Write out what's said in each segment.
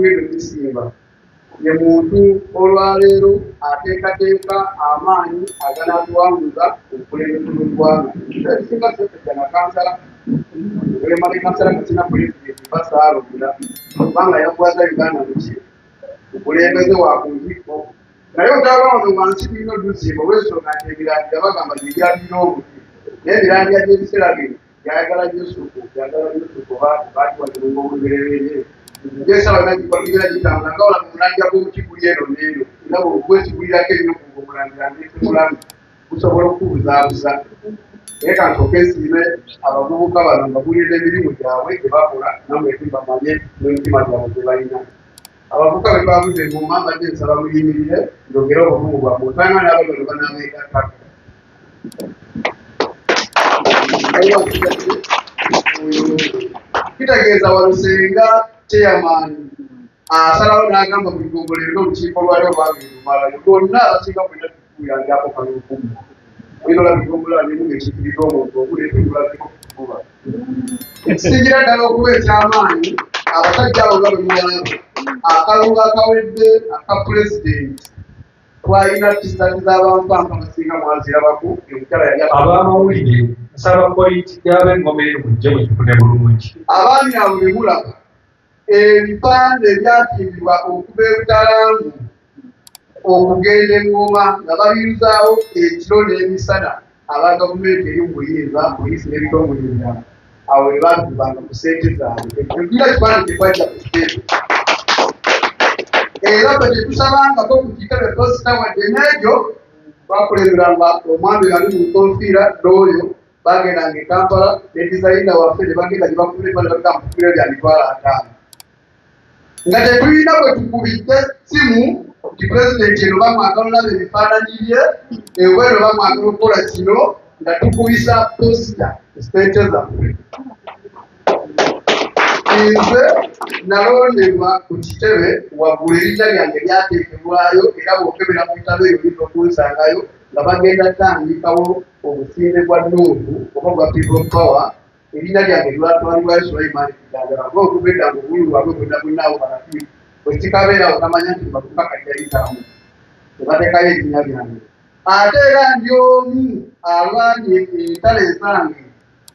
ngenda okusimba ye muntu olwaleero ateekateeka amaanyi aganaatuwanguza obukulembeze bw'eggwanga. Ekisinga sesejja na kansala olema ne kansala nga sina pulezidenti basaalonda kubanga yagwaza Uganda muki obukulembeze wa ku ntikko. Naye otaba wano wansi tulina oduzimba olw'ensonga nti ebirandira bagamba gye byalira obuti, naye ebirandira by'ebiseera bino byayagala nnyo supu, byagala nnyo supu oba baatuwadde obubereberye. Ngesawa nagikwagira gitambula nga wala omulandira gw'omuti guli eno n'eno, era bw'ogwesigulirako ennyo ku omulandira ndeese mulamu gusobola okukubuzaabuza. Naye ka nsooke nsiime abavubuka bano mbabuulire n'emirimu gyabwe gye bakola nammwe bamanye n'emitima gyabwe gye balina. Abavubuka bwe twavudde engoma mbadde nsaba muyimirire njogere obuvumu bwammwe osanga n'abali bano banaabeegattako. Kitegeeza wano singa chairman asalawo n'agamba buli ggombolola erina olukiiko lwayo lwange lumalayo lwonna abasinga bwena tukuyanjako kalunkumu oyinza olaba eggombolola nemu ng'ekiikiriddwa omuntu omu naye tulabiko kukuba. Ekisingira ddala okuba eky'amaanyi abasajja abo nga bwe mubalaba akalulu akawedde aka pulezidenti twalina tisati z'abampampa abasinga mwazirabako omukyala yali Ab'amawulire nsaba poyinti y'ab'engoma eno mujje mugifune bulungi. Abaami abo be mulaba ebipande ebyatimbibwa okuva e Butalangu okugenda e Ngoma nga babiyuzaawo ekiro n'emisana aba gavumenti eri mu buyinza, poliisi n'ebitongole ebirala awo we baatubanga ku ssente zaabwe. Tetulina kipande kye twajja ku kitebe era ffe tetusabangako ku kitebe posita wadde n'egyo twakulemberanga omwami ali mu nkofiira n'oyo bagendanga e Kampala ne dizayina waffe ne bagenda gye bakubira ebipande bagamba tukubira bya 500,000 nga tetulina bwe tukubidde ssimu nti pulezidenti eno bamwagala olaba ebifaananyi bye ebwero bamwagala okukola kino nga tukubisa posita sente zaffe. Nze nalondebwa ku kitebe waggulu erinnya lyange lyateekebwayo era bw'okebera mu bitabo ebyo oyinza okunsangayo nga bagenda kutandikawo omusinde gwa Nuupu oba gwa People Power. Erinnya lyange lwatwalibwayo Sulaiman Kiganjala kuba okuva edda ng'obululu bwabwe bwonna bwonna awo balatiifu bwe kikabeerawo tamanya nti bavuka kajjayitamu ne bateekayo erinnya lyange. Ate era ndi omu alwanye entalo ezange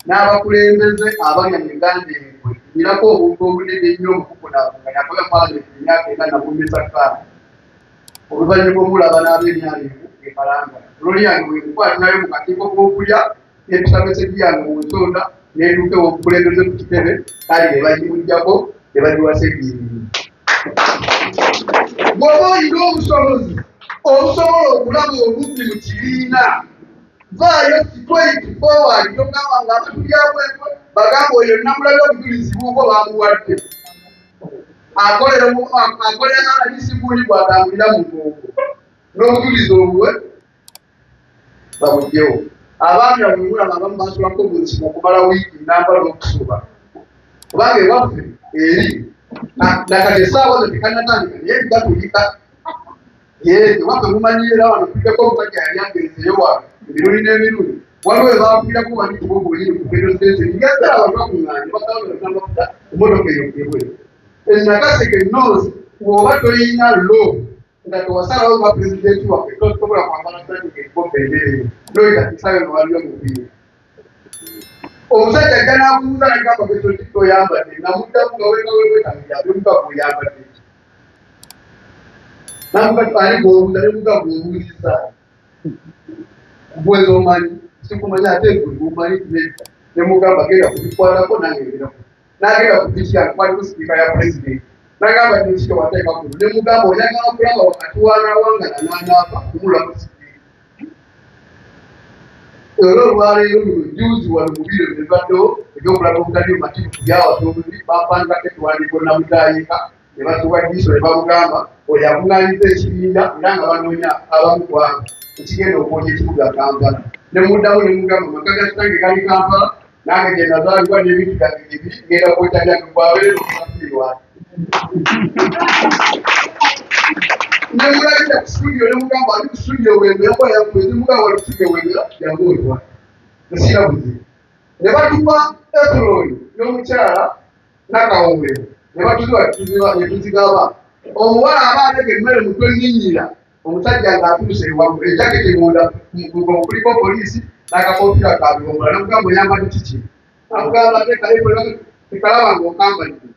n'abakulembeze abalya mu Uganda enkwe. Nnyinako obuntu obunene ennyo obukukunavu nga yakola palamenti emyaka ena nabummisa kaadi. Oluvannyuma omulaba n'ab'emyalo e Kalangala. Looli yange bwe nkwatirayo mu kakiiko k'okulya n'empisa mesegi yange mu nsonda n'etuuka ew'obukulembeze ku kitebe kale ne bagimuggyako ne bagiwa Ssegirinya. Bw'oba olina obusobozi obusobola okulaba obubbi mu kibiina vaayo straight forward togamba nga abatulyamu enkwe bagamba oyo namulabye obujulizi bubwo bamuwadde akolera akolera RDC gundi gwatambulira mu ngongo n'obujulizi obuwe babugyewo. Abaami abo bemulaba abamu basulako mu nsiko okumala wiiki nnamba n'okusuba kubanga ewaffe eri nakati essaawa zo tekanatandika naye gatulika ewaffe mumanyi era wano tuddeko omusajja yali agenzeyo wano emirundi n'emirundi waliwo webaakubirako wali kibugu wenyini ku petrol station ng'eseera abantu bakuŋŋaanye bagamba amafuta emotoka eyokebwe. E Nakaseke North bw'oba toyina law nga tewasalawo nga pulezidenti waffe tosobola kwambala saati ng'eriko bendera eyo noyita kisawe nga waliyo omupiira. Omusajja ajja n'akubuuza n'agamba gwe kyo ki toyambadde namuddamu nga wekawewekamiyabemuga gweoyambadde ki namuga ani gwobuuza ne muga gwobuuzizza gwe omanyi sikumanya ate gwe gwomanyi nedda ne mugamba genda kubikwatako nange ngenda n'agenda ku piki yange kwaliko sipiika ya pulezidenti n'agamba nti kiki wateeka kuno ne mugamba oyagala kulaba wakati wa Nawangana n'anaava kumulako sipiika era olwaleero luno juzi wano mu biro bibaddewo ebyokulaga obutali bumativu ku byawatuuzi bapangako ekiwandiiko namutayika ne batuwa diiso ne bamugamba oyo akuŋŋaanyiza ekibinja era nga banoonya abamu ku abo ekigenda okwokya ekibuga Kampala. Ne muddamu ne mugamba amaka ga kitange gali Kampala nange gye nazaalibwa n'ebintu byange gye biri ngenda kwokya byange gwabeere n'okusafiirwa. Ne mulagira ku studio ne mugamba ali ku studio wemera kuba yakuweze mugamba wali ku studio wemera jangu otwale. Nsira buzibu. Ne batuwa Aproni n'omukyala Nakawombe Ne batuziba ne tuzigaba. Omuwala aba ateka emmere mutwe nninnyira, omusajja ng'atuuse ewaggulu, ejaketi munda kuliko poliisi n'akakofiira ka bibomola, namugamba oyambadde kiki? Namugamba tekalaba ng'okambalidde.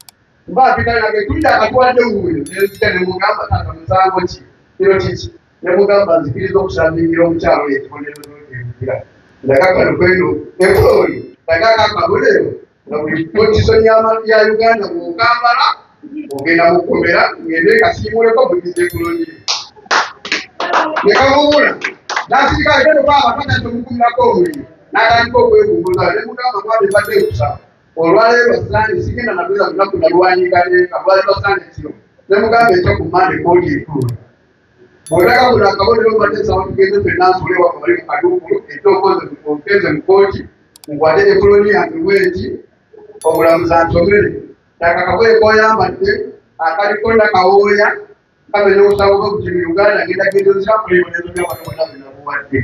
Mba apitayo tulidde akatwadde wuuyo, nenzija ne mugamba taata musango ki? Kiro kiki? Ne mugamba nzikiriza okusamingira omukyalo oyo ekibonerezo kyenvugira. Ndaga kano kweno ekuloli, ndaga akakabonero nga buli constitution ya Uganda bw'okambala ogenda mu kkomera, ngende kasiimuleko bugize kulonye. Ne kamubula n'asirika agenda okuba abatata omukumirako omuliro n'atandika okwegunguza ne mugamba mwami mbadde nkusaba olwaleero lwa Ssande sigenda nabeera lunaku nalwanyika neka lwali lwa Ssande kiro ne mugamba ekyo ku Mmande kkooti etuula. Bw'otaka kuno akabonero mbadde nsaba tugende ffenna nsule wano wali mu kaduukulu ekyo ogenze mu kkooti nkwate epuloni yange bwenti omulamuzi ansomere taka akagoye k'oyambadde akaliko nakawooya kamenya omusango gw'okuti mu Uganda ngenda genda oziramu ebibonerezo by'abantu bonna bye nakuwadde.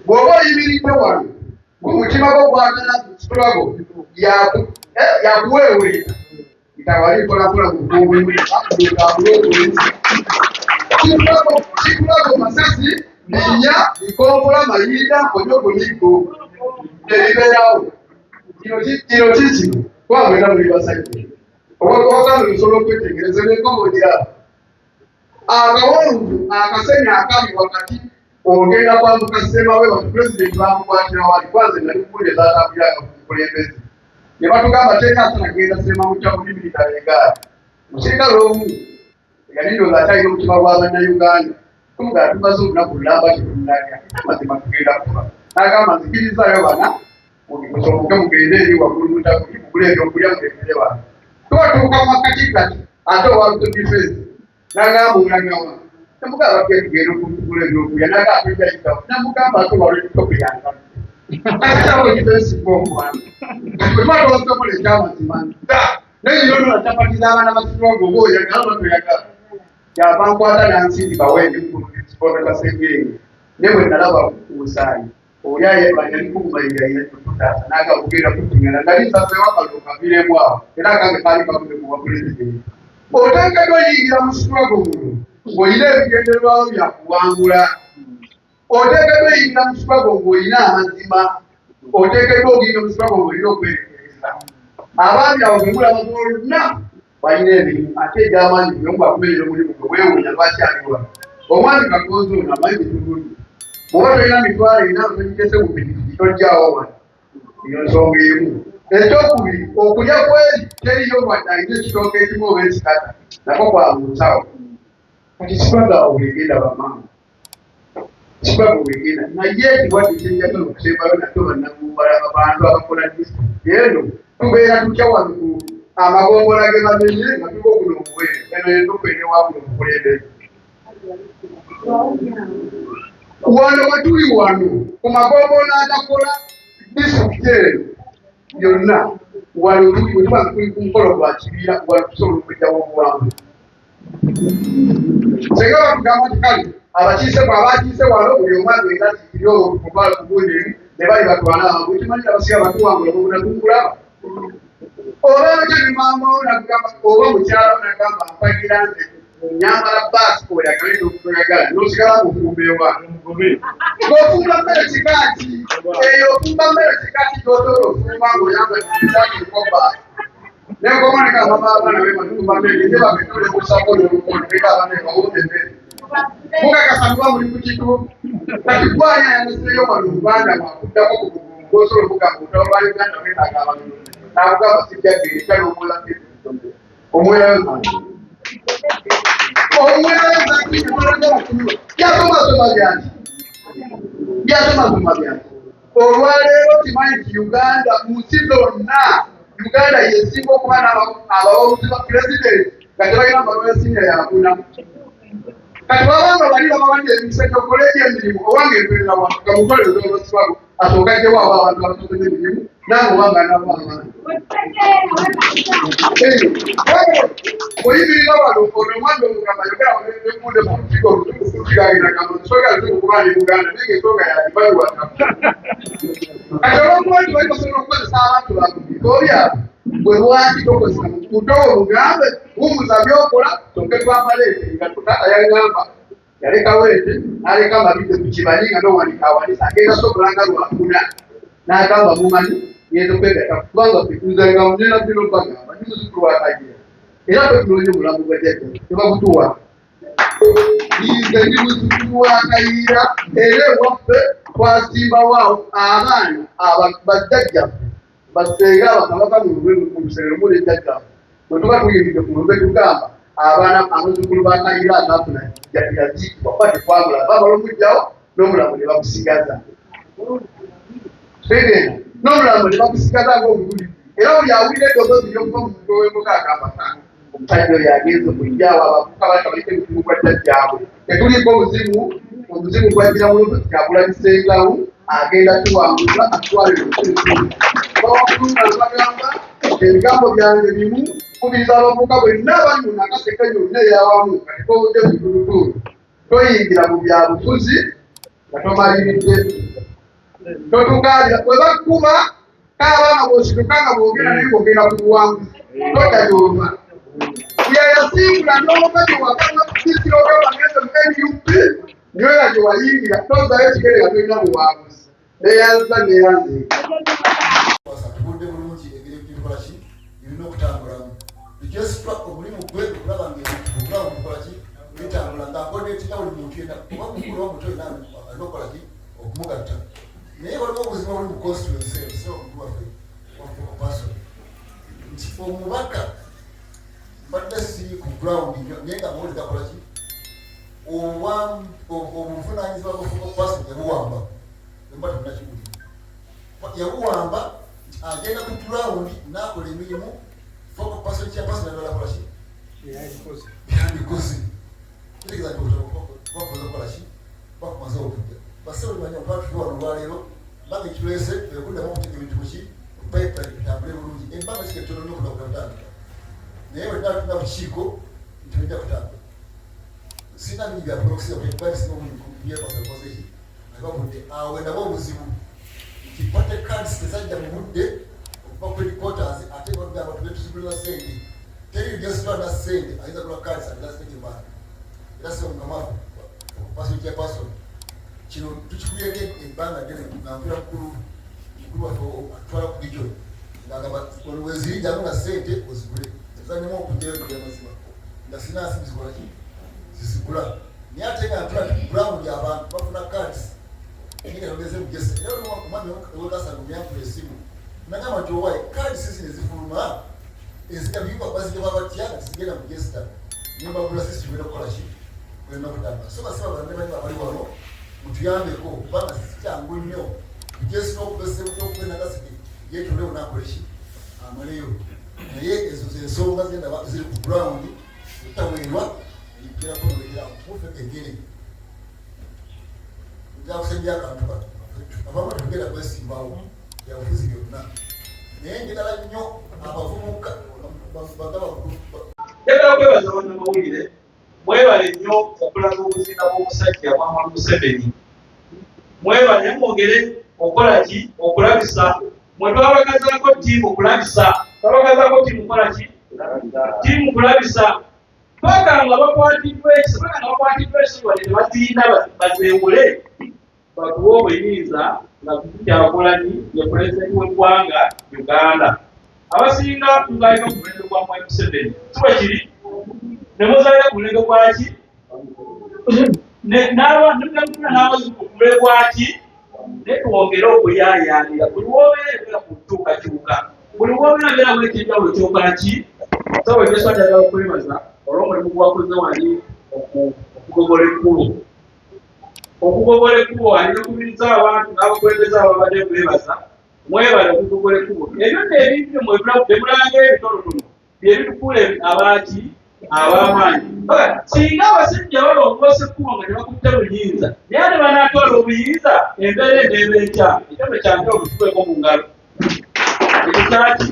Bw'oba oyimiridde wano ng'omutima gwo gwagala struggle yakuweeweeta ntawali mpolampola mu Situlago masasi linnya bikompola mayinda nkonyogo miggo tebibeerawo. Kino kikino kuba mwena muli basajja obwakabaka busobola okwetegereza n'enkomo gyabo. Akawonvu akasenyi akali wakati ogenda kwambuka Ssemawe wati pulezidenti bamukwatira wali kwanze nali kubuulira zaatambuliranga ku bukulembeze ne batugamba teeka asana genda Ssemawe kyabulimiritala egaali. Omusirikale omu yali ndowooza akyalina omutima gwa Bannayuganda tumugamba tumaze olunaku lulamba tetunnalya amazima tugenda kufa n'agamba nzikirizaayo bana musomoke mugende eri waggulu mutakuli mugule ebyokulya muleetere bano. Tuba tuuka mu makkati kati ate owa Luto Defense n'agamba olagawa namugamba tugende tugenda okugula ebyokulya n'agamba tujja yitawo namugamba ate owa Luto yange akatabo defense bw'omwana bwe tuba twasobola ekyamazima naye yonna chapati z'abaana ba struggle oba oyagala oba toyagala kyava nkwata n'ansindika wendi Kasengenge ne bwe nalaba ku musaayi oli yali kugumayira yatutaasa n'agamba ogenda kutingana nali nsazeewo akalulu kaviiremu awo era akange kaali kavudde ku bwa pulezidenti. Oteekeddwa oyingira mu struggle muno ng'olina ebigendererwawo bya kuwangula. Oteekeddwa oyingira mu struggle ng'olina amazima. Oteekeddwa okuyingira mu struggle ng'olina okwerekereza. Abaami abo be mulaba bonna balina emirimu ate egy'amaanyi buli omu bw'akumenyera omulimu gwe weewuunya lwaki ali wano. Omwami Kagonza ono amanyi gye bw'oba tolina mitwalo ena togigese mu pikipiki tojjaawo wano. Eyo nsonga emu. Ekyokubiri okulya kweri teriyo wadde alina ekitooke ekimu oba ekikata nako kwa mu nsawo. Kati struggle awo bwegenda bamaama. Struggle bwegenda naye ekirwadde kyenjagala okusembayo nakyo bannagumbala abantu abakola disitulikiti eno tubeera tutya wano ku amagombola ge bamenye nga tuba okuno omuwendo eno enduku enewabuno obukulembeze. Wano wetuli wano ku magombola agakola disitulikiti eno yonna wano tuli bwe tuba tuli ku mukolo gwa kibiina wano tusobola okujjawo obuwanguzi. Singa batugamba nti kale abakiise bwe abakiise wano buli omu agenda akiikirire omutwalo ku gundi emu ne bali batwale amangu okimanyi abasinga batuwangula bobuna tumulaba. Oba otya ne maama wo nagamba oba mukyala wo nagamba mpagira nze nyambala baasi oyagale n'okutoyagala n'osigala ng'ofumba ewange. Ng'ofumba mmere kika ki? Eyo ofumba mmere kika ki gy'osobola ofumba ng'oyambadde esaati eriko baasi? Nenkoma ne gamba abaana be bafumba mmere nze babetule kusako n'olukono leka abaana be bawumbe emmere. Mukakasa muba muli ku kituufu. Kati gwani ayaniseeyo wano Buganda bwakuddako ku bugumu gw'osobola okugamba olutalo lwa Uganda lwetaaga abanunuzi n'akugamba sijja genda n'omuwera omwerayo byasomasoma byaki byasomasoma byaki. Olwaleero kimanyi nti Uganda mu nsi zonna Uganda yesinga okuba abawabuzi ba pulezidenti nga tebalina mbaluwa ya siniya yakuna. Kati babanga bali babawadde emikisa gy'okukola egy'emirimu owange empeerera wano nga mukole olw'olwasibago asooka ajjewo abo abantu abatokoze emirimu nange obanga nabo amaanyi. Oyimirira wano ono omwami omugamba yogera nekunde mu lukiiko olutuufu kigagenda gamba nsonga lutuufu kuba ndi Buganda naye ng'ensonga yagibayiwaka. Kati olw'okuba nti bali basobola okukozesa abantu baabwe mu bifo byabwe Gwe lwaki tokozesa mutowo mugambe wumuza byokola toke twambala ente nga taata yagamba yalekawo ente n'aleka amabidde ku kibanyi nga nowanika awanisa agenda sobola nga lwakuna n'agamba mumanyi ngenda okwegatta kubanga nze nga nina bino bagamba ndi muzzukulu wa Kayiira era ffe tunoonya omulambo gwa jjajja tebagutuwa. Nze ndi muzzukulu wa Kayiira era ewaffe twasimbawo awo abaana bajjajjaffe basenga bakabaka mu lulwe mu lusegere muli jjajjaffe. Bwe tuba tuyingidde ku lumbe tugamba abaana abazzukulu ba Kayiira ataafuna yaziikibwa kuba tetwamulaba bamala omuggyawo n'omulambo ne bagusigaza. Tegeera n'omulambo ne bagusigaza ng'omujulizi era buli awulira eddoboozi ly'okuva mu mutwe w'embuga agamba omusajja oyo agenze okuggyawo abavubuka bakabaleka omuzimu gwa jjajjaabwe. Tetuliiko omuzimu, omuzimu gwajjira mu Robert Kyagulanyi Ssentamu agenda tuwanguza atutwale mu nsi. Bawakulunga bagamba ebigambo byange bimu kubiriza abavubuka bwenna abali mu Nakaseke yonna eyawamu kati towudde mu tulutuulu toyingira mu byabufuzi nga tomaliridde totukaabira bwe bakuba kaaba nga bw'osituka nga bw'ogenda naye ng'ogenda ku buwanguzi todda gy'ova. Yeyasiibula n'ova gye wava n'okusiisira ogamba ngenze mu NUP nyoya gye wayingira tozzayo kigere nga tolina buwanguzi. Neyanza neyanze. Tubudde bulungi engeri ebikola ki ebirina okutambulamu. Registra omulimu gwe okulaba ng'obulamu bukola ki bitambula ng'akodetinga buli muntu yenna oba mukulu oba muto yenna alina okukola ki okumugatta. Naye waliwo obuzibu obuli mu constituency eno sebo mukulu waffe wafuka nti omubaka mbadde siri ku ground nnyo naye nga amawulire gakola ki obuvunaanyizibwa bwa person yabuwamba emba temunakiwulira yabuwamba nti agenda ku ground n'akola emirimu focal person kya person yabala kola ki yandikoze kitegeeza nti bakoze okukola ki bakumaze okujja basebo limanya okuba tuli wano olwaleero mbanga ekituleese ekuddamu okuteeka ebintu muki pipeline bitambule bulungi embanga kika ettono nnyo okuda kutandika naye bwe tunaba tulina bukiiko nti bijja kutambula sirina bingi byakukola okusinga kuba bisinga obungi byebaza bikoze ki ababudde awo wendaba obuzibu nti party cards tezajja mu budde okuva ku headquarters ate bagamba tube tuzigulira sente teri register na sente ayinza kula cards agala sente bantu era sebo mukama waffe pastor chairperson kino tukikubyeko ebbanga ddene nga mpira mukulu mukulu waffe atwala ku region ng'agamba wano weziri jangu na ssente ozigule zanyuma okugyayo tugya mazima nga sina nsimbi zikola ki zizigula naye ate nga ntula nti ground abantu bafuna cards naye nga togeze mugese era omwami owekasango myankula esimu nagamba nti owaye cards zino ezifuluma ezigabibwa bazigaba batya nga tezigenda mu gesta nembagula sisi wena okukola ki olina okutamba so basiba banne banyi abali wano mutuyambeko kubanga sikyangu nnyo kujesina okubesebuta okuba enakaseke yetondewo nakola ki amaleyo naye ezo zensonga zendaba ziri ku ground etaweerwa ekirako nolekerawo mufe engeri njakusembya akantu kano abamu tetugenda kwesimbawo byabufuzi byonna naye njagala nnyo abavubuka bagaba. Njagala kwebaza bannamawulire mwebale nnyo okulaga obuzinda bw'omusajja Muhammadu Museveni. Mwebale mwongere okukola ki okulabisa mwe twabagazaako ttiimu kulabisa twabagazaako ttiimu kukola ki ttiimu kulabisa paka nga bakwatiddwa ekisa paka nga bakwatiddwa ekisa wadde tebazirinda bazeewule batuwe obuyinza nga Kyagulanyi ye pulezidenti w'eggwanga Uganda. Abasinga tuzaalira ku mulembe gwa Mwami Museveni, si bwe kiri? Ne muzaalira ku mulembe gwaki? N'abaana n'abazzukulu ku mulembe gwaki? Naye twongere okuyaayaanira buli w'obeera yogera ku nkyukakyuka, buli w'obeera beeramu eky'enjawulo ky'okola ki? Ssebo Joshua njagala okwebaza olw'omulimu gwe wakoze wali okugogola ekkubo. Okugogola ekkubo alina abantu n'abakulembeze ababadde kwebaza mwebale okugogola ekkubo. Ebyo nno ebintu byemulanga ebitonotono bye bitufuula abaaki ab'amaanyi. Singa abasajja balongoosa ekkubo nga tebakutte buyinza, naye ate banaatwala obuyinza embeera eneeba etya? Ekyono kyange olutukweko mu ngalo. Ekyo kyaki?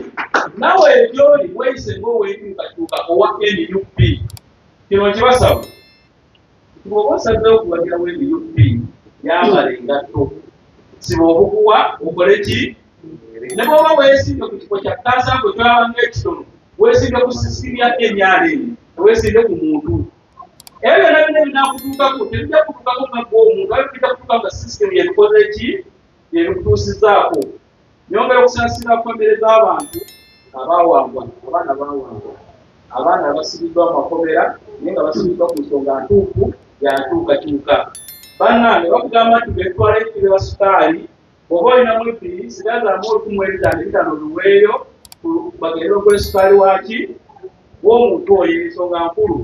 Nawe gy'oli weeyise ng'owenkyukakyuka owa NUP. Kino nkibasaba. Bw'oba osazeewo okuwagira NUP, yambala engatto, siba obuguwa, okole ki? Ne bw'oba weesimbye ku kifo kya kkansa gwe kyolaba ng'ekitono, weesimbye ku sisitimu ya NRM, teweesimbye ku muntu. Ebyo byonna byonna ebinaakutuukako tebijja kutuukako nga ggwe omuntu, aye bijja kutuukako nga sisitimu y'ebikoze ki? Y'ebikutuusizzaako. Nyongera okusaasira famire z'abantu abaawambwa, abaana baawambwa, abaana abasibiddwa mu makomera naye nga basibiddwa ku nsonga ntuufu ya nkyukakyuka. Bannange bakugamba nti bwetwala ekiro ya sukaali bw'oba olinamu ebiri sigazaamu olukumu ebitaano ebitaano obiweeyo bagende bagule sukaali waaki w'omuntu oyo ensonga nkulu.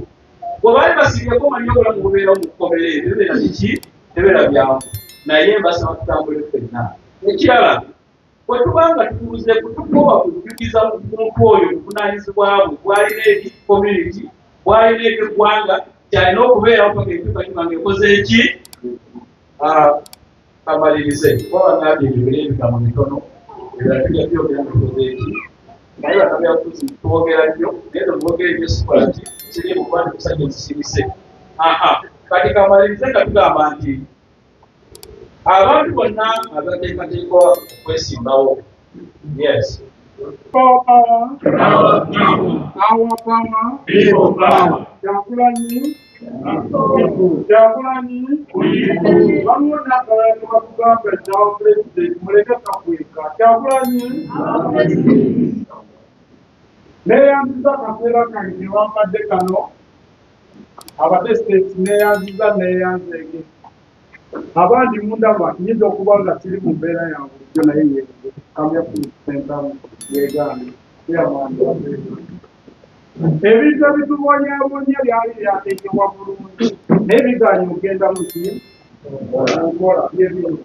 Bwe baali basibyeko omanyi obulamu bubeerawo mu kkomera ebyo bibeera biki tebeera byangu naye mbasaba tutambule ffenna. Ekirala bwe tuba nga tutuuze kutukoowa kujjukiza muntu oyo obuvunaanyizibwa bwe bw'alina eri community bw'alina eri eggwanga kyalina okubeerawo paka enkyukakyuka ng'ekoze ki kamalirize kuba bangambye njogere ebigambo bitono ebirala tujja byogera nga tukoze ki naye bannabyabufuzi twogera nnyo naye temwogera ebyo sikola ki siri kuba ndi musajja nsirise aha kati kamalirize nga tugamba nti abantu bonna abateekateeka okwesimbawo yes Power, power. Our power. People power. Kyagulanyi. Kyagulanyi. Waliwo n'akalala ke batugamba ekya pulezidenti muleke kakweka. Kyagulanyi. Neeyanziza akaseera kange ke bampadde kano. Abateesiteesi neeyanziza neeyanzeege. Abandi mundaba nnyinza okuba nga siri mu mbeera ya bulijjo naye yeebuze kamya sentamu yeegaane chairman wa ebintu ebitubonyabonya byali byateekebwa bulungi naye bigaanye okugenda mu ki mu nkola byebino.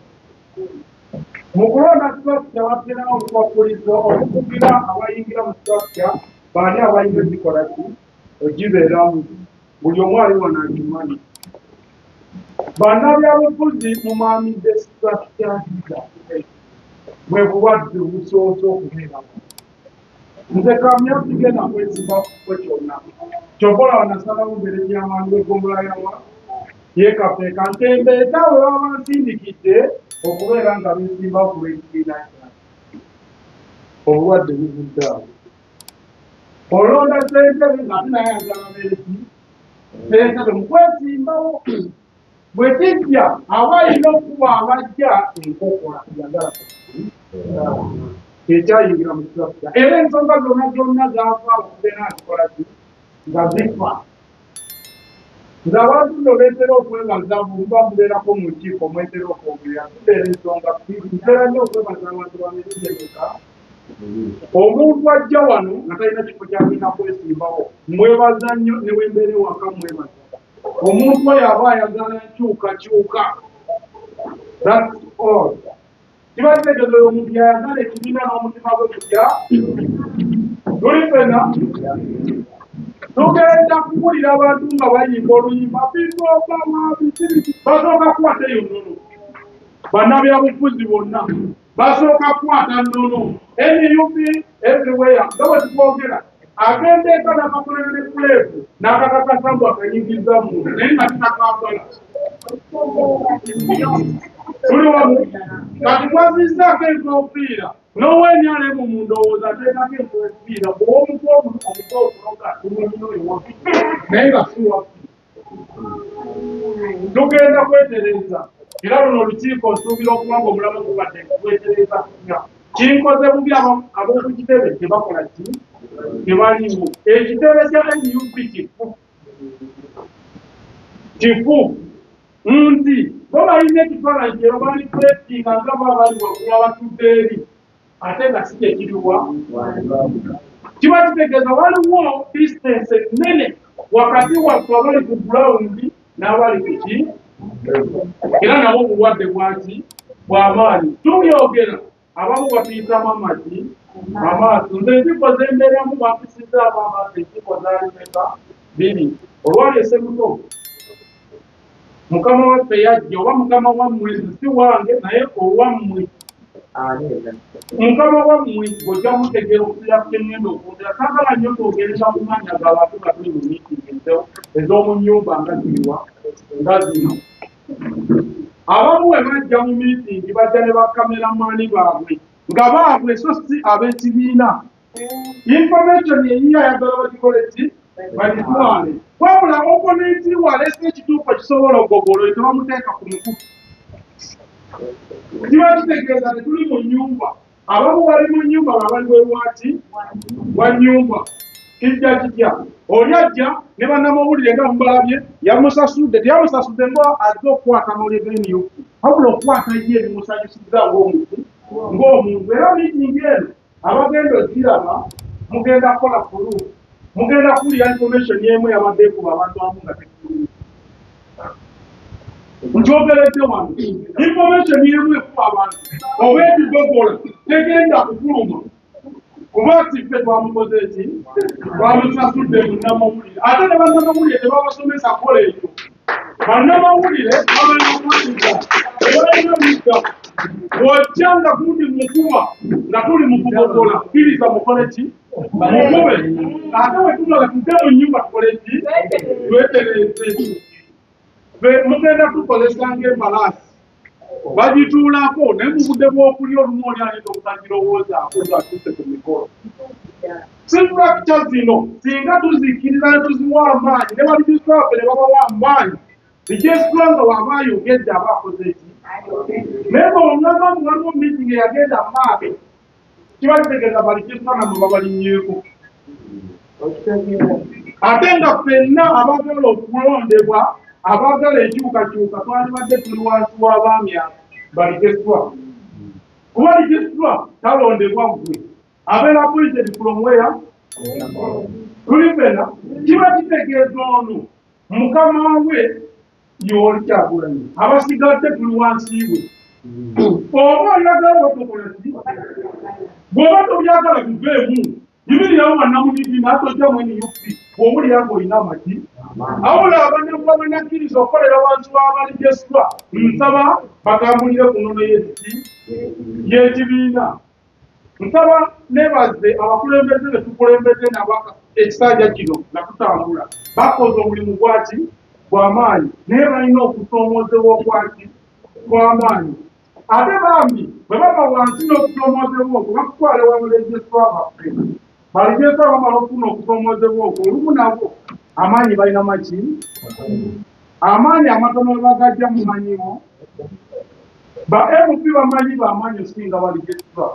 Mu kulonda structure baterawo olukwakkulizo okukugira abayingira mu structure baani abalina ogikola ki ogibeeramu buli omu ali wano akimanyi. Bannabyabufuzi mumaamidde structure zaffe bwe bulwadde obusoose okubeerawo. Nze Kamya sigenda kwesimba ku kifo kyonna. Ky'ova olaba nasalawo mbeere chairman w'eggombolola yawa y'e Kapeeka ntembeete abo baba bansindikidde okubeera nga beesimbawo ku lw'ekibiina kyange. Obulwadde buvudde awo. Olonda ssentebe ng'ate naye ayagala abeere ki? Ssentebe mu kwesimbawo. Bwe kijja aba alina okukuba abajja enkokola yagala ekyayingira mu structure era ensonga zonna zonna zaava okubeera nga zikola ki nga zifa. Nze abantu nno beetera okwebaza muba mubeerako mu nkiiko mwetera okwogera tubeera ensonga bbiri ntera nnyo okwebaza abantu ba mirundi emeka omuntu ajja wano nga talina kifo kyagenda kwesimbawo mwebaza nnyo ne bwe mbeera ewaka mwebaza omuntu oyo aba ayagala nkyukakyuka that's all kiba kitegeeza oyo omuntu yayagala ekibiina n'omutima gwe gutya tuli ffena tugenda kuwulira abantu nga bayimba oluyimba basooka kukwata eyo nnono bannabyabufuzi bonna basooka kukwata nnono nup everywhere nga bwe tukwogera agenda eka n'akakolera ne kuleefu n'akakakasa mbu akayingiza munda naye nga takambala tuli wamu kati mwazizzaako enkofiira n'owenrm mu ndowooza ateekako enkofiira bw'omutu omuto okuloga tumanyina oyo waffe naye nga si waffe tugenda kwetereza era luno olukiiko nsuubira okuba nga omulamu gubadde kwetereza kinkoze bubi ab'oku kitebe tebakola ki tebaliwo ekitebe kya nup kifu kifu nti bo balina ekifaananyi kye bali kuletinga nga bo abali waggulu abatudde eri ate nga si kyekiriwa kiba kitegeeza waliwo distance ennene wakati waffe abali ku gulawundi n'abali ku ki era nabo obulwadde bwaki bw'amaanyi tubyogera abamu batuyitamu amagi amaaso nze enkiiko zembeeramu bampisizaako amaaso enkiiko zaali meka bbiri olwali esemuto mukama waffe yajja oba mukama wammwe nze si wange naye owammwe mukama wammwe ng'ojja mutegeera okubeera ku kyengenda okwogera saagala nnyo twogereza ku mannya g'abantu nga tuli mu miitingi ez'omu nnyumba nga ziriwa nga zino abamu bwe bajja mu miitingi bajja ne bakameramaani baabwe. Nga baabwe so si ab'ekibiina. Information eyiye ayagala bagikole ki? Bagitwale. Wabula opponent walese ekituufu ekisobola okugogolo tebamuteeka ku mukutu. Kiba kitegeeza tetuli mu nnyumba. Abamu bali mu nnyumba babali bwewaki wa nnyumba. Kijja kitya? Oli ajja ne bannamawulire nga mubalabye yamusasudde teyamusasudde nga azze okukwata amawulire ga NUP wabula okukwata ye ebimusanyusizza ng'omuntu ng'omuntu. Era miitingi eno abagenda okugiraba mugenda kukola fulu mugenda kuwulira information emu eyabadde ekuba abantu abamu nga tekulu. Nkyogeredde wano information emu ekuba abantu oba ekigogola tegenda kufuluma kuba si ffe twamukoze eki twamusasudde munnamawulire ate ne bannamawulire tebabasomesa kukola ekyo. Bannamawulire babalina kwatiza tebalina ludda. Bw'ojja nga gundi mukuba nga tuli mu kugogola kkiriza mukole ki mukube ate bwe tumala tudde mu nnyumba tukole ki twetereeze. Mugenda tukozesa ng'embalaasi bagituulako naye mu budde bw'okulya olumu oli ayinza obutagirowoozaako ng'atuuse ku mikolo. Structure zino singa tuzikkiriza ne tuziwa amaanyi ne balijisitwa baffe ne babawa amaanyi regisitwa nga waba ayogedde aba akoze ki naye bw'ongamba mbu waliwo meeting eyagenda mu maaso kiba kitegeeza balijisitwa nammwe babalinnyeeko. Ate nga ffenna abaagala okulondebwa abaagala enkyukakyuka twalibadde tuli wansi w'abaami baligeswa. Kuba ligeswa talondebwa ggwe abeera appointed from where? Tuli ffenna kiba kitegeeza ono mukama we y'oli Kyagulanyi abasigadde tuli wansi we. Oba oyagala otokola ki bw'oba tobyagala biveemu yimirirawo bannamunigina tojjamu NUP bw'owulira ng'olina amagi. Wabula abanakkiriza okukolera wansi w'abaligeswa nsaba batambulire ku nnono y'ekibiina. Nsaba nebaze abakulembeze be tukulembeze nabo ekisanja kino nga tutambula bakoze omulimu gwaki gw'amaanyi naye balina okusoomoozebwa okwaki kw'amaanyi. Ate bambi bwe bava wansi n'okusoomoozebwa okwo bakutwala ewa balegeswa baffe. Balegeswa bamala okufuna okusoomoozebwa okwo olumu nabo amaanyi balina maki? Amaanyi amatono bagajja mumanyiwo. Ba MP bamanyi bamaanyi osinga balegeswa.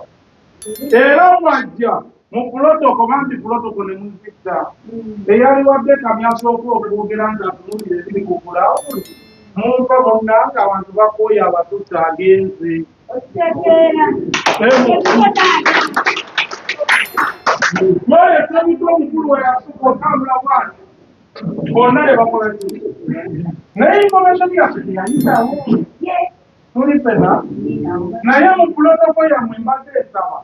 Era bw'ajja mu pulotoko bambi pulotoko ne muzikka eyaliwadde Kamya asooka okwogera ng'atunuulira ebiri ku gulawundi munfa bonna ng'abantu bakooye abatuusa agenze. Mwoyo Ssebito omukulu we yasooka otambula bw'ati bonna ne bakola ki naye information yaffe teyayitawo tuli ffenna naye mu pulotoko yammwe mbadde nsaba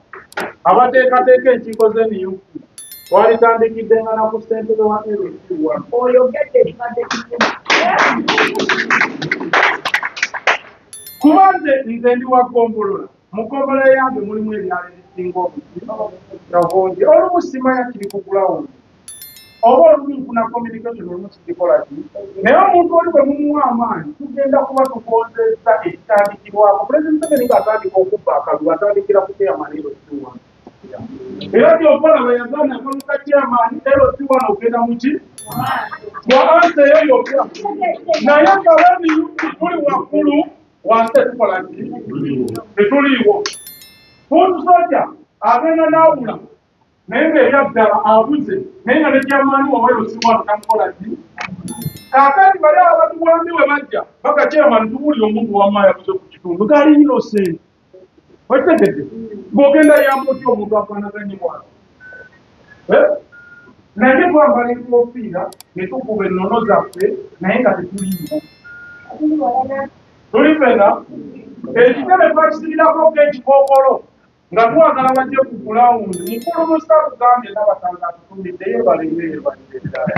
abateekateeka enkiiko z'NUP twalitandikidde nga na ku ssentebe wa LC1. Kuba nze ndi wa ggombolola mu ggombolola yange mulimu ebyalo ebisinga obungi olumu simanya kiri ku gulawundi oba olumu nfuna communication olumu sigikola ki naye omuntu oli bwe mumuwa amaanyi tugenda kuba tugonzezza ekitandikirwako. Pulezidenti Museveni ng'atandika okubba akalulu atandikira ku chairman LC1. Era ky'okola bwe yagaana akalulu ka chairman LC1 ogenda mu ki? Bwa ansa eyo yokka. Naye nga NUP tuli waggulu wansi tetukola ki? Tetuliiwo. Foot soldier agenda n'abula naye ng'ebyaddala abuze naye nga ne chairman wawe LC1 tamukola ki? Kaakati bali abatuwambi we bajja baka chairman tuwulira omuntu wamma yabuze ku kitundu gali innocent. Okitegedde? Bw'ogenda yamba otya omuntu afaanaganye bw'atyo? Naye twambala enkofiira ne tukuba ennono zaffe naye nga tetuliiwo. Tuli ffenna ekitebe twakisibirako ekikookolo nga twagala bajje ku gulawundi. Mukulu Musa atugambye n'abatanga atutumidde yeebale nnyo yeebalire ddala.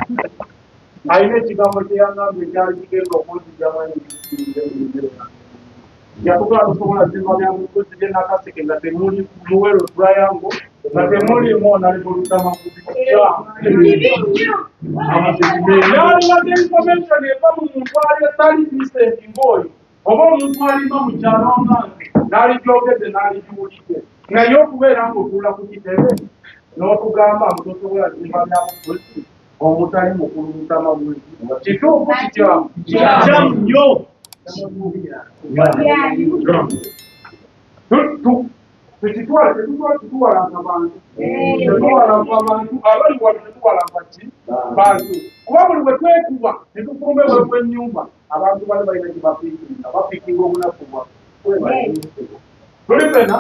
Alina ekigambo kye yagambye ekyali kigenda okunzigyamu ebikiriire mu njiro yange. Yatugamba tusobola zimba byabufuzi bye Nakaseke nga temuli Luwero Triangle nga temuliimu Honorable Lutamaguzi. Yalibadde information eva mu muntu ali atali decent ng'oyo oba omuntu alima mu kyalo nga nze n'aligyogedde n'aligiwulidde. Naye okubeera ng'otuula ku kitebe n'otugamba mbu tosobola zimba byabufuzi omutali mukulu Luttamaguzi, kituufu kikyamu? Kikyamu nnyo. Tukitwale, tetuwalampa bantu, tetuwalampa bantu abali wano, tetuwalampa ki bantu, kuba buli bwe twekuba ne tufuluma ebweru w'ennyumba abantu bali balina gye bapiikinga, bapiikinga obunafu bwaffe. Tuli ffenna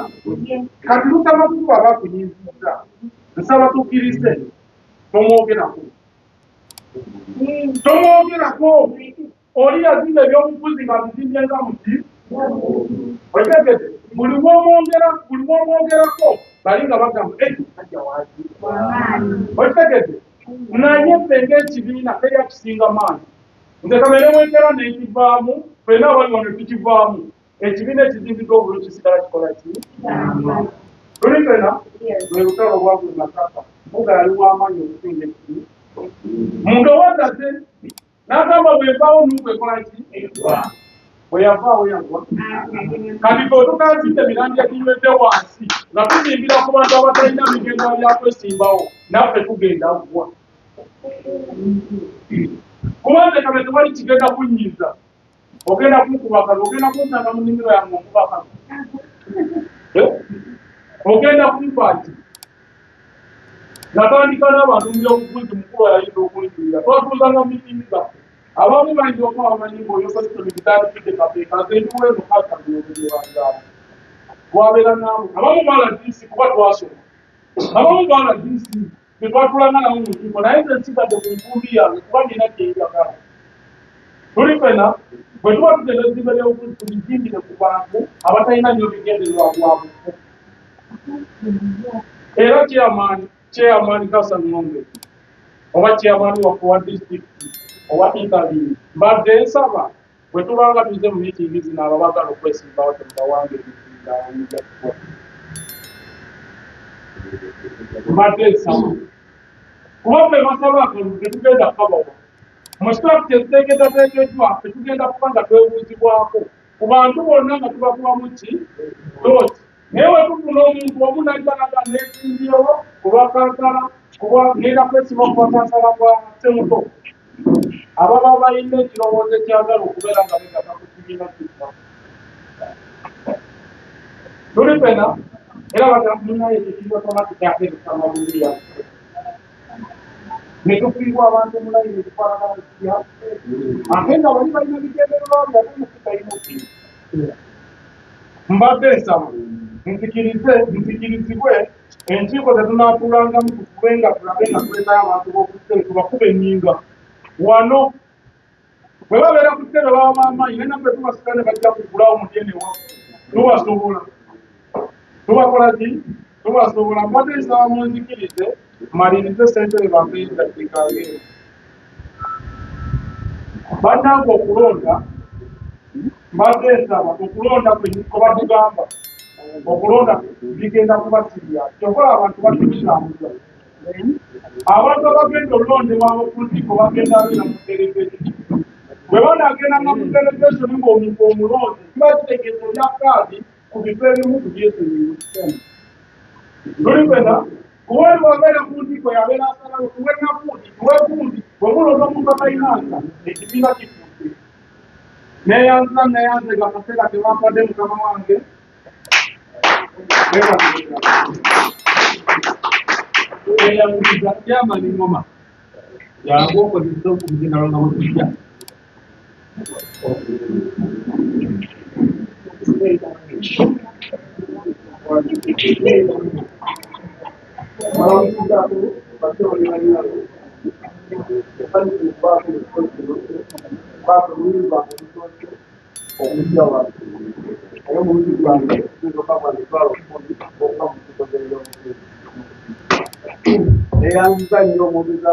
kati Luttamaguzi bw'aba akunyiizizza, nsaba tukkirize tomwogerako, tomwogerako. Oli yazimba ebyobufuzi nga bizimbye nga muti, otegedde? Buli w'omwogerako bali nga bagamba musajja waaki, otegedde? Naye ffe ng'ekibiina teri akisinga maanyi. Nze kamere wekera n'ekivaamu, ffenna abali wano tukivaamu. Ekibiina ekizimbiddwa obulungi kisigala kikola ki? Tuli ffenna lwe lutalo olwagula Masaka, Mpuuga yali w'amaanyi okusinga ekibiina mu ndowooza ze, n'agamba bw'evaawo Nuupu ekola ki? Bwe yavaawo yagwa. Kati fe otukazimba emirandira ginywedde wansi nga tuzimbira ku bantu abatalina bigendera bya kwesimbawo, naffe tugenda ggwa. Kuba nze kame tewali kigenda kunnyiza, ogenda kunkuba akalulu, ogenda kunsanga mu nnimiro yange onkuba akalulu, ogenda kumpa ki? Natandika n'abantu mu byobufuzi, mukulu ayinza okunjulira, twatuuzanga mitingi zaffe. Abamu bayinza okuba bamanyi ng'oyo Sosito bitandikidde Kapeeka, nze ndiweeno kasabyobyebanzaala twabeera naabo. Abamu baala DC kuba twasoma, abamu baala DC tetwatulanga nabo mu nkiiko, naye nze nsigadde ku nkumbi yange kuba nina kyenjagala. Tuli ffenna bwe tuba tugenda ezimba byobufuzi tubizimbire ku bantu abatalina nnyo bigendererwa bwa bufu. Era chairman Kasa Ng'ombe oba chairman waffe owa disitulikiti owa Italy, mbadde nsaba bwe tubanga tuze mu miitingi zino, abo abaagala okwesimbawo temubawanga emizinga. Mbadde nsaba kuba ffe basaba akalulu tetugenda kukabawa. Mu structure eziteekeddwateekeddwa tetugenda kuba nga twebuuzibwako ku bantu bonna nga tubakubamu ki dot. Naye bwe tufuna omuntu omu najja naga neesimbyewo ku lwa kansala, kuba ngenda kwesiba ku bakansala bwa Semuto, ababa balina ekirowoozo ekyagala okubeera nga begatta ku kibiina kitta, tuli ffenna era bagamunaye ekyo kibatona tukyateresa mawulire yaffe ne tufiirwa abantu mu layini ezifaanagana zitya, ate nga bali balina bigendererwa byabwe mukitalina. Mbadde nsaba nzikirize nzikirizibwe enkiiko zetunaatuulangamu tufube nga tulabe nga tuleetayo abantu b'okutebe, tubakuba ennyinga wano. Bwe babeera ku ttebe baba b'amaanyi, naye naffe tubasika ne bajja kugulawo mudyene waffe, tubasobola, tubakola ki, tubasobola. Mbadde nsaba munzikirize malirize, ssentebe bampeyo eddakiika ngeero. Bannange, okulonda, mbadde nsaba okulonda kwe batugamba okulonda bigenda kuba sirya kyokola. Abantu batukirambuza, abantu abagenda olondebwa ku ntikko bagenda beera mu delegation. Bwe banagendanga mu delegation ng'omuntu omulonde, kiba kitegeeza olya kaadi ku bifo ebimu tubyesonyiwe. Tuli ffenna kuba oli wabeera ku ntikko yabeera asalawo tuwe nagundi, tuwe gundi. Bwe mulonda omuntu atalina nsa, ekibiina kifudde. Neyanza, neyanze nga akaseera tebampadde. Mukama wange, weebaza. Eyamuliza kyamani ngoma yangu okozesa okugenda nga bwetujja. Malamusizaako bassebo ne bannyabo. Nsanyusa okubaako mu kifo kino, kubaako omulundi gwange ogusoose okujja wano, naye omulundi gwange gusooka gwa 100,000 okuba mu nkiiko z'ebyobufuzi. Neyanziza nnyo omwogezi.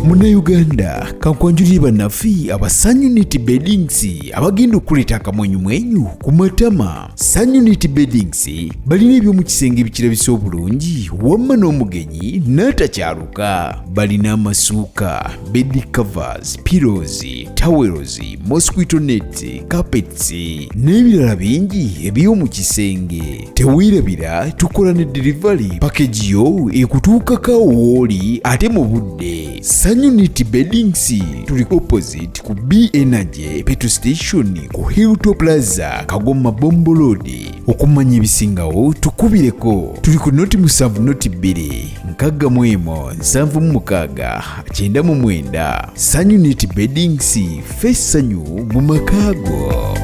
Munnayuganda, kankwanjulire bannaffe aba Sun Unity Beddings abagenda okuleeta akamwenyumwenyu ku matama. Sun Unity Beddings balina eby'omu kisenge ebikirabisa obulungi wamma n'omugenyi n'atakyaluka. Balina amasuuka, bed covers, pillows, towels, mosquito nets, carpets n'ebirala bingi eby'omu kisenge. Teweerabira tukola ne delivery package yo ekutuukako awo w'oli ate mu budde. Sun Unity Beddings tuli opposite ku B Energy petrol station ku Hilltop Plaza, Kagoma Bombo Road. Okumanya ebisingawo tukubireko, tuli ku noti 7 noti 2 61 76 99. Sun Unity Beddings, ffe essanyu mu maka go.